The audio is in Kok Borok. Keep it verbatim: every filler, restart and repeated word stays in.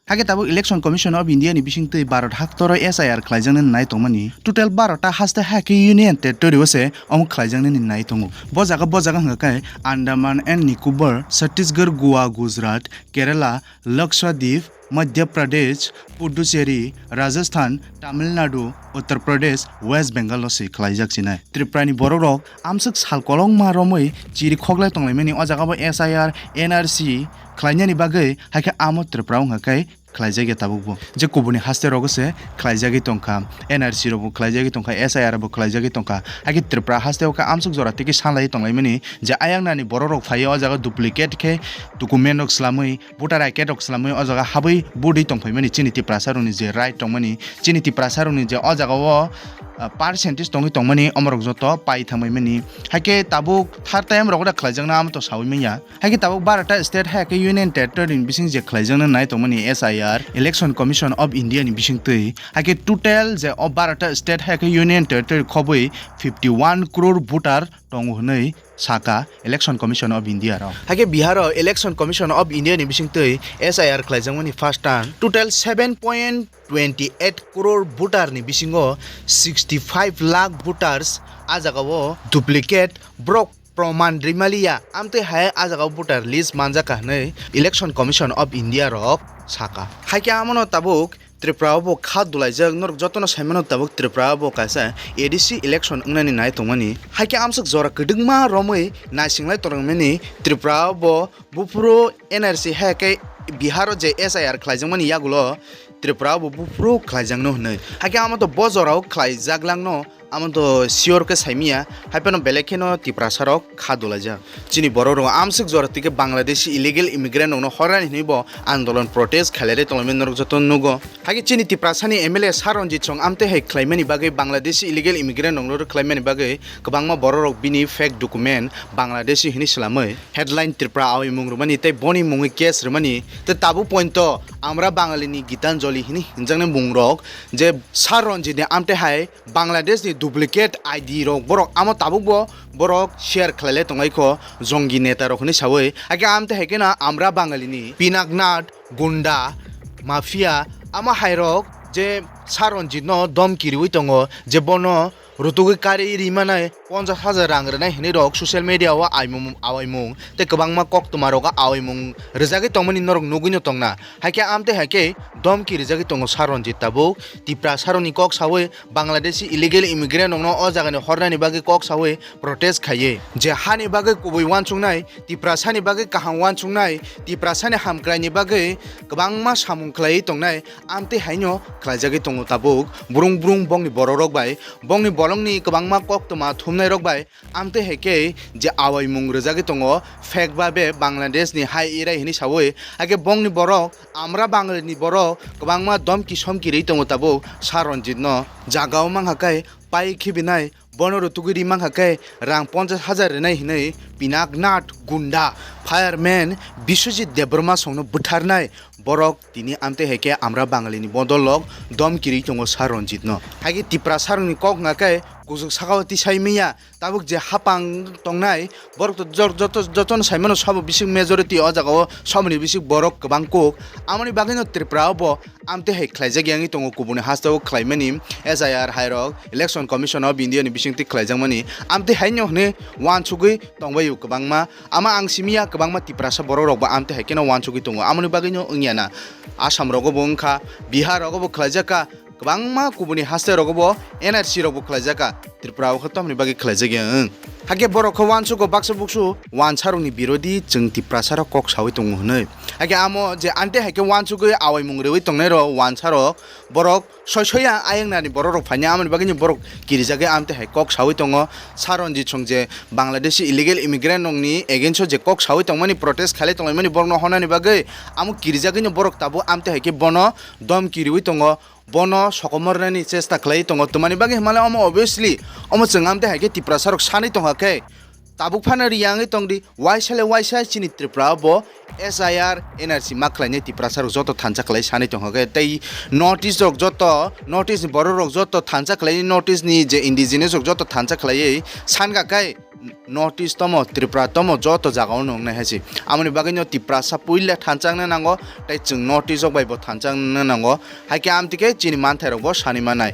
Hakhe tabuk Election Commission of India ni bisingtwi Bharat haktorwi S I R khlaijaknani nai tongmani. Total baro ta haste hakhe Union Territory o se omo khlaijaknani nai tongo. Bo jaga, bo jaga hwnkha khe Andaman and Nicobar, Chhattisgarh, Goa, Gujarat, Kerala, Lakshadweep, Madhya Pradesh, Puducherry, Rajasthan, Tamil Nadu, Uttar Pradesh, West Bengal o se khlaijak sinai. Tripura ni borok rok amswk sal kolokma romwi chiri khoklai tonglaimani o jaga bo S I R, N R C khlainani bagwi hakhe amo Tripura wngkha khe khlaijak ya tabuk bo. Je kubuni haste rogo se khlaijagwi tongkha, N R C rok bo khlaijagwi tongkha, S I R bo khlaijagwi tongkha. Hakhe Tripura haste o khe amswk jora tiki sanlai tonglaimani je ayang nani borok rok phaiwi o jaga duplicate khe document rok swlamwi, voter I card rok swlamwi o jaga habwi budwi tongphaimani chini Tiprasa rokni je right tongmani, chini Tiprasa rokni je o jaga o, ah, percentage tongwi tongmani omorok joto pai thangbaimani. Hakhe tabuk third time rok da khlaijakna amo to sawi manya. Hakhe tabuk baro ta state hakhe Union Territory ni bising je khlaijakna nai tongmani S I R, Election Commission of India ni bisingtwi. Hakhe total je o baro ta state hakhe Union Territory khobwi fifty one crore voter tongo hwnwi saka Election Commission of India rok. Hakhe Bihar o Election Commission of India ni bisingtwi S I R khlaijakmani first term total seven point twenty eight crore voter ni bisingo sixty five lakh voters a jaga o duplicate borok proman rimaliya, amtwi hai a jaga o voter list manjak ka hwnwi Election Commission of India rok saka. Hakhe amono tabuk Tripura o bo kha dulaijak, norok jotono saimano tabuk Tripura o bo kaisa A D C election wngnani nai tongmani. Hakhe amswk jora kwdwkma romwi naisinglai tongmani Tripura o bo buphuru N R C hakhe Bihar o je S I R khlaijakmani yagulo Tripura o bo buphuru khlaijakno hwnwi. Hakhe amo to bo jorao khlaijak langno, amo to sure khe saimiya, haiphano belai kheno Tiprasa rok kha dulaijak. Chini borok rok amswk jora tike Bangladeshi illegal immigrant rokno horani hwnwi bo andolon protest khailai tonglaimani norok joto nugo. Hakhe chini Tiprasani M L A Sir Ranjit Song amtwi hai khlaimani bagwi Bangladeshi illegal immigrant rokno rwkhlaimani bagwi kwbangma borok rok bini fake document Bangladeshi hwnwi swlamwi headline Tripura awi mung rwmani tei boni mungwi case rwmani tei tabuk pointo Amra Bangali ni Gitanjali hwnwi hwnjaknai mung rok je Sir Ranjit ni amtwi hai Bangladesh ni duplicate I D rok borok amo tabuk bo borok share khlailai tonglaikho jongi neta rok hwnwi sawi. Hakhe amtwi hai kheno Amra Bangali ni Pinaknath, Gunda, Mafia, amo hai rok je Sir Ranjit no domki riwi tongo je bono rutugwi kari rimanai ponchash hajar rang rwnai hwnwi rok social media o aimung, awaimung tei kwbangma koktwma rogo awaimung rwjagwi tongmani norok nugwino tongna. Hakhe amtwi hai khe domki rijagwi tongo Sir Ranjit tabuk Tiprasa rokni kok sawi Bangladeshi illegal immigrant rokno o jagani hornani bagwi kok sawi protest khaiwi je hani bagwi kubui uansuknai, Tiprasani bagwi kaham uansuknai, Tiprasani hamkraini bagwi kwbangma samung khlaiwi tongnai, amtwi haino khlaijagwi tongo tabuk brung brung bongni borok rok bai, bongni bolongni kwbangma koktwma thumnai rok bai. Amtwi hai khe je awaimung rwjagwi tongo, fake babe Bangladesh ni hai erai hwnwi sawi, hakhe bongni borok Amra Bangali ni borok kwbangma domki somki rwi tongo tabuk Sir Ranjit no. Jaga o mankha khe pai khibinai, bono rutugwi ri mankha khe rang ponchash hajar rwnai hwnwi Pinaknath Gunda, fireman Biswajit Debbarma songno butharnai borok tini amtwi hai khe Amra Bangali ni bodol rok domki rwi tongo Sir Ranjit no. Hakhe Tiprasa rokni kok wngkha khe kuchuk saka o tisai manya. Tabuk je hapang tongnai, borok to jor-, joto, jotono saimano sabo bising majority o jaga o somoni bising borok kwbang kuk. Amoni bagwino Tripura o bo amtwi hai khlaijak yangwi tongo, kubuni haste o khlaimani S I R hai rok, Election Commission of India ni bisingtwi khlaijakmani. Amtwi haino hwnwi uansugwi tongbaio kwbangma. Ama ang simiya kwbangma Tiprasa borok rok bo amtwi hai kheno uansugwi tongo. Amoni bagwino wngya na. Assam rogo bo wngkha, Bihar rogo bo khlaijak kha. Kwbangma kubuni haste rogo bo N R C rok bo khlaijak kha, Tripura o khe tamoni bagwi khlaijak ya wng. Hakhe borok khe uansugo baksa buksu uansa rokni birodhi chwng Tiprasa rok kok sawi tongo hwnwi. Hakhe amo je ante hai khe uansugwi awaimung rwui tongnai rok uansa rok borok soi soiya ayang nani borok rok phaina amoni bagwi ni borok kirijagwi amte hai kok sawi tongo. Sir Ranjit Song je Bangladeshi illegal immigrant rokni against o je kok sawi tongmani protest khalai tonglaimani borokno honani bagwi amo kirijagwi no borok tabuk amte hai khe bono dom kiriwi tongo. Bono sokomornani chesta khlai tongo. Twmani bagwi hwnmale omo obviously omo chwng amtwi hai khe Tiprasa rok sanwi tongkha khe tabuk phano riyangwi tongdi, waisa le waisa chini Tripura o bo S I R, N R C ma khlainai Tiprasa rok joto thansa khlai sanwi tongkha khe tei North East rok joto, North East ni borok rok joto thansa khlainai, North East ni je indigenous rok joto thansa khlaiwi sankha khe North East tomo, Tripura tomo, joto jagao nungnai hai se. Amoni bagwino Tiprasa puila thanchakna nango, tei chwng North East rok bai bo thanchakna nango. Hai khe amtwi khe chini manthai rok bo sani manai.